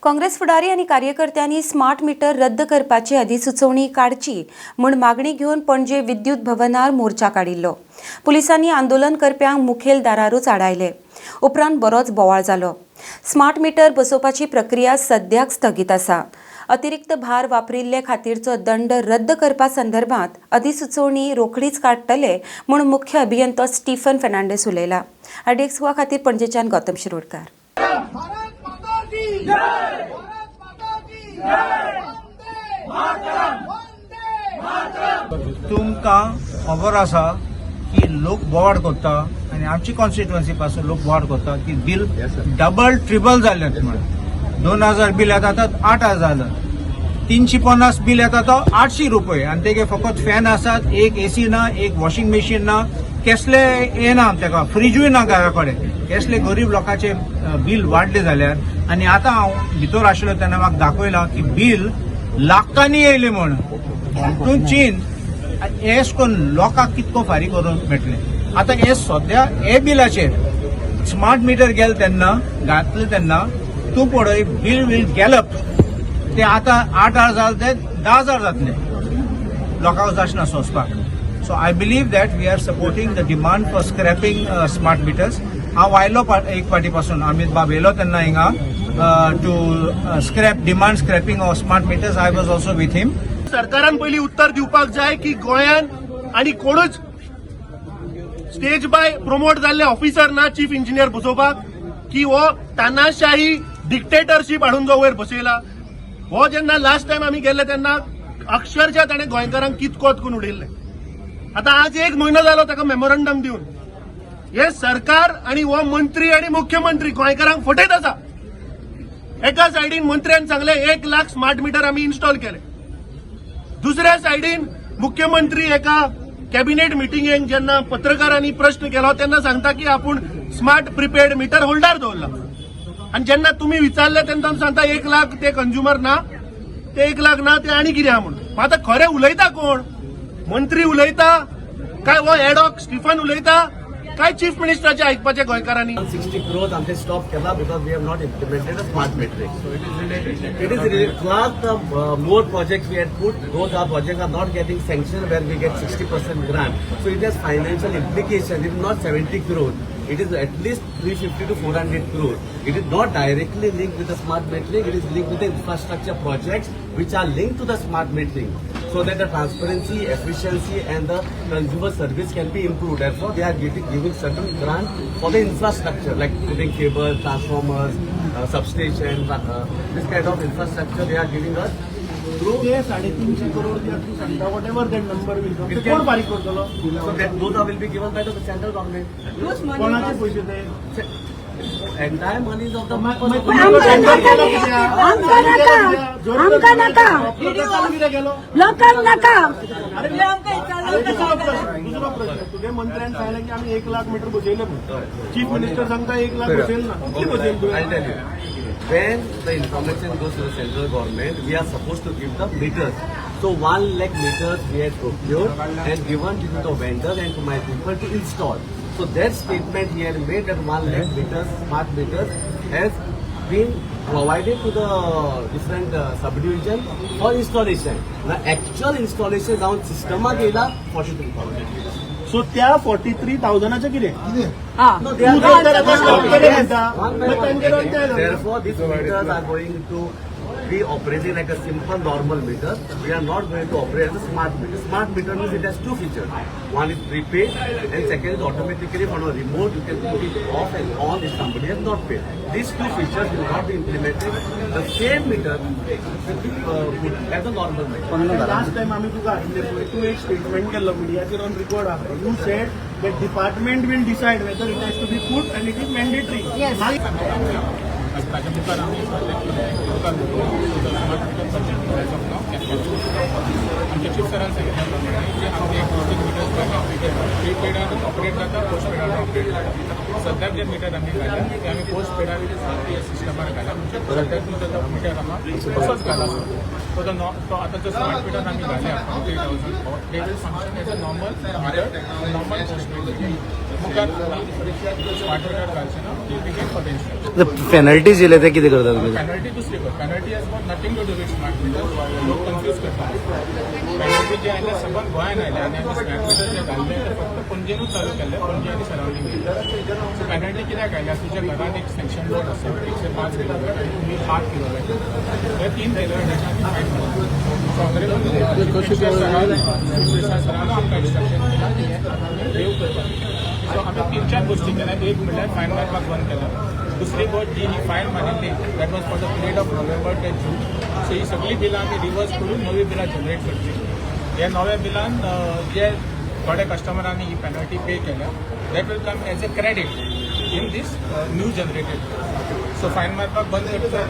काँग्रेस फुडारी आनी कार्यकर्त्यांनी स्मार्ट मिटर रद्द करपाची अधिसुचोवणी काडची म्हूण मागणी घेवन पणजे विद्युत भवनार मोर्चा काडिल्लो. पुलिसांनी आंदोलन करप्यांक मुखेल दारारूच आडायले. उपरांत बरोच बोवाळ जालो. स्मार्ट मिटर बसोवपाची प्रक्रिया सद्याक स्थगीत आसा. अतिरिक्त भार वापरिल्ले खातीरचो दंड रद्द करपा संदर्भात अधिसुचोवणी रोखडीच काडटले म्हूण मुख्य अभियंतो स्टीफन फर्नांडीस उलयला. आरडीएक्स गोवा खातीर पणजेच्यान गौतम शिरोडकार. भारत माता की जय! भारत माता की जय! वंदे मातरम! वंदे मातरम! तुमकां खबर आसा की लोक बोवाळ करता आनी आमची कॉन्स्टिट्युएन्सी पासून लोक बोवाळ करता की बील डबल ट्रिपल जालें म्हणून. 2000 बील येता आतां 8000 जालें. 350 बील येता तो 800 रुपये. आनी तेगे फकत फॅन आसात, एक एसी ना, एक वॉशिंग मशीन ना, केसले हे ना, तेका फ्रिजूय ना घरा कडेन. केसले गरीब लोकांचे बील वाडले जाल्यार. आनी आतां हांव भितर आशिल्लो तेन्ना म्हाका दाखयलां की बील लाखांनी येयलें म्हण. तूं चीन हें करून लोकांक कितको फारीक करून मेळटलें? आतां हे सद्या हे बिलाचेर स्मार्ट मिटर गेले तेन्ना, घातले तेन्ना, तूं पळय, बील वील गॅलप. ते आतां 8000 ते 10,000 जातले. लोकांक जाचना सोंसपाक. So I believe that we are supporting the demand for scrapping smart meters. हांव आयलो एक फावटी पासून अमित बाब येयलो तेन्ना हिंगा to scrap, demand scrapping of smart meters. I was also with him. सरकारान पयलीं उत्तर दिवपाक जाय की गोंयान आनी कोणूच स्टेज बाय प्रमोट जाल्ले ऑफिसर ना चीफ इंजिनियर बसोवपाक, की हो तानाशाही डिक्टेटरशीप हाडून जो वयर बसयला. हो जेन्ना लास्ट टायम आमी गेल्ले तेन्ना अक्षरशः ताणें गोंयकारांक कितकोत करून उडयल्ले. आतां आज एक म्हयनो जालो ताका मेमोरंडम दिवन. हे सरकार आनी हो मंत्री आनी मुख्यमंत्री गोंयकारांक फटयत आसा. एका सायडीन मंत्र्यान सांगले, 1 लाख स्मार्ट मिटर आमी इन्स्टॉल केले. दुसऱ्या सायडीन मुख्यमंत्री एका कॅबिनेट मिटिंगेक जेन्ना पत्रकारांनी प्रश्न केलो तेन्ना सांगता की आपूण स्मार्ट प्रिपेड मिटर होल्डार दवरला. आनी जेन्ना तुमी विचारले तेन्ना सांगता, 1 लाख ते कंज्युमर ना, ते 1 लाख ना, ते आनी कितें आहा म्हणून. आतां खरें उलयता कोण? मंत्री उलयता काय हो एडॉक स्टिफन उलयता काय चीफ मिनिस्टराचे आयकपाचे गोंयकारांनी? 60 crores आमचे स्टॉप केला because we have not implemented a smart metering. So it is related. It is related. Plus the more projects we had put, those our projects are not getting sanctioned where we get 60% grant. So it has financial implication. It is not 70 crores. It is at least 350 to 400 crores. It is not directly linked with the smart metering. It is linked with the infrastructure projects which are linked to the smart metering, so that the transparency, efficiency and the consumer service can be improved. Therefore, they are giving certain grant for the infrastructure like putting cable, transformers, substation, this kind of infrastructure they are giving us through. ते 350 करोड जे तूं सांगता, whatever that number will, ते कोण फारीक करतलो? So that those are will be given by the central government. कोणाचे पयशे ते? Entire money is of the आमकां नाका, आमकां नाका, आमकां नाका. गेलो. लोकांक नाका. अरे, दुसरो प्रश्न, दुसरो प्रश्न. तुगे मंत्र्यान सांगलें की आमी 1 लाख मिटर बसयले म्हणून. चीफ मिनिस्टर सांगता, 1 लाख बसयल ना. कितले बसयले तुवें? I'll tell you. When the information goes to the central government, we are supposed to give the meters. So 1 lakh meters we had procured and given to the vendors and to my people to install. So that statement he had made that 1 lakh meters, smart meters, has been provided to the different subdivision for installation. Now actual installation जावन सिस्टमाक येयला 43,000. So त्या 43,000ाचें कितें? No, they are तूं जर तर आतां stop केलें म्हणटा, One by मागीर one. तांगेर अन्याय जाता. Therefore, these meters are going to be operating like a simple normal meter. We are not going to operate as a smart meter. Smart meter means it has two features. One is prepaid and second is automatically from a remote you can put it off and on if somebody has not paid. These two features will not be implemented. The same meter will be put as a normal meter. Last time आमी तुका हाडिल्ले पळय, तूं एक statement केल्लो, मिडियाचेर on record आहा. You said that department will decide whether it has to be put and it is mandatory. ताच्या मुखार आमी smart meter as of now आमच्या चीफ सरान सांगितल्या प्रमाणे, जे आमचे एक्झिस्टींग मिटर्स प्रिपेडानूच ऑपरेट जाता, पोस्टपेडान ऑपरेट जाता. सद्याक जे मिटर आमी घाल्या ते आमी पोस्ट पेडा सिस्टमार घाल्या. म्हणजे सद्याक तुमचो जो मिटर आहा तसोच घाला. सो तो तो आतां जो स्मार्ट मिटर आमी घाल्या 43,000, they will function as a normal meter, normal post paid. मुखार स्मार्ट मिटर घालचे ना, we get potential. Penalties येयले ते कितें करता तुमी? पेनल्टी दुसरी गो, penalty has got nothing to do with smart meter. लोक कन्फ्यूज करतात. पेनल्टी जे आयले सबंद गोंयान आयले आनी आमी स्मार्ट मिटर जे घाल्ले ते फक्त पणजेनूच चालू केल्ले, पणजे आनी सरावंडींग. सो पेनल्टी कित्याक आयल्या? तुज्या घरान एक सँक्शन लोड आसा 105 किलोवॅट आनी तुमी 8 किलोवॅट, हे 3 किलोवॅटाचे आमी फायन मारता. सो ऑनरेबल सरान आमकां इन्स्ट्रक्शन दिलां की हें आमी वेव करपाक. सो आमी तीन चार गोश्टी केल्या. एक म्हणल्यार फायन मारपाक बंद केला. दुसरी गोश्ट, जी ही फायन मारिल्ली, that was for the period of November ते जून. सो ही सगळी बिलां आमी रिवर्स करून नवी बिलां जनरेट करची. ह्या नव्या बिलान जे थोड्या कस्टमरांनी ही पेनल्टी पे केल्या, that will come as a credit in this new generated. So fine मारपाक बंद करता.